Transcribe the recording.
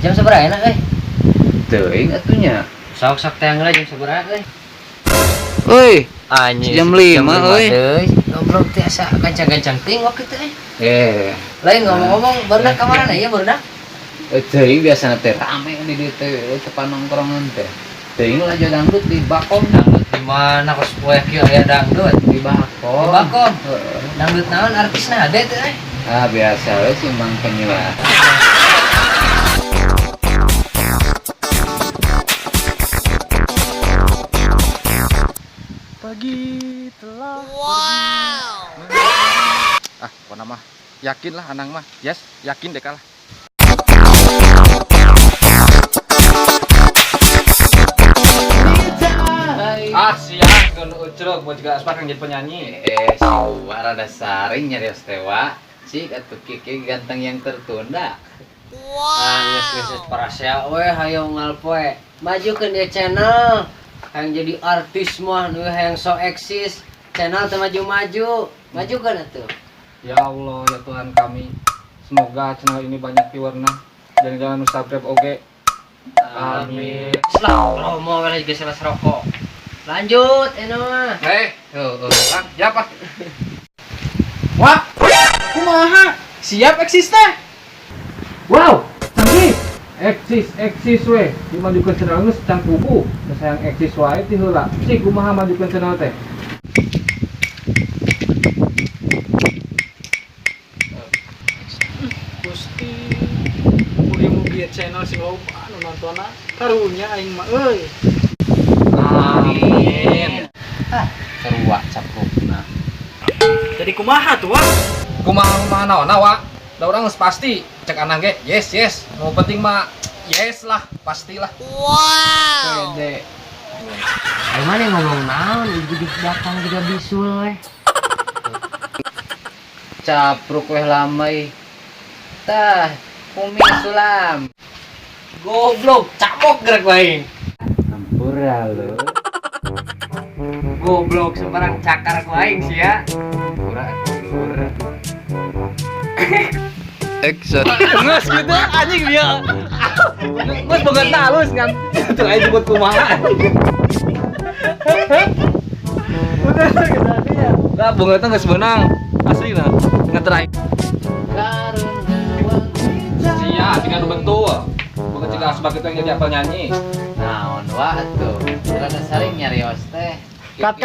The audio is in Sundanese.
Jam sabaraha enak euy? Teuing atuh nya. Sok-sok teh heula jam sabaraha euy? Euy, Anjing. jam 5 euy. Goblok teh asa gancang-gancang ting waktu itu euy. Eh, Lain ngomong-ngomong barudak kamarana ieu barudak? Teuing biasana teh rame di dieu teh tepan nongkrongan teh. Teuing lah dangdut di Bakom. Dangdut di mana kos poe kieu aya dangdut? Di Bakom. Di Bakom. Heeh. Dangdut naon artisna ade teh euy? Ah, biasa we si Mang Penyuah. Pagi telah. Wow. Ah, pokoknya mah yakin lah Anang mah. Yes, yakin deh kalah. Ah, siap kalau ucruk buat juga aspak yang jadi penyanyi. Eh, suara rada saring nyarios teh wa. Cik atuh kiki ganteng yang tertunda. Ah, geus geus parasea we hayo ngalpoe. Majukeun ieu channel. Hayang jadi artis mah nu hayang so eksis. Channel teh maju-maju. Majukeun atuh. Ya Allah, ya Tuhan kami. Semoga channel ini banyak viewerna. Dan jangan subscribe oke. Amin. Lah, promo we geus sales rokok. Lanjut eno mah. Hei, tuh, Lang, siap ah. Wah, kumaha? Siap eksis teh? Wow, canggih. Eksis, eksis we. Dimajukeun channel geus can pugu. Geus hayang eksis wae ti heula. Cik kumaha majukeun channel teh? Gusti, mugi-mugi channel sing loba anu nontonna. Karunya aing mah euy. Amin. Ah, sarua caprukna. Jadi kumaha tuh, Wak? Kumaha kumaha naonna, Wak? Da urang geus pasti cek Anang ge, yes yes. Nu penting mah yes lah, pastilah. Wow. Pede. Ayo mana yang ngomong naon ujug datang juga bisul we. Capruk weh lamai. Tah, umi sulam. Goblok, cabok gerak aing. Hampura lu. Goblok sembarang cakar ku aing sih ya. Hampura dulur. Action. Nges gitu anjing dia. Nges banget halus ngan. Tuh aing jemput kumaha. Udah gitu ya. Lah bunga teh geus beunang. Asli lah. Ngetrai. Sia, tinggal nu betul. Bukan cika asbak itu yang jadi apel nyanyi. Naon wa atuh. Rada saring nyarios teh. Kat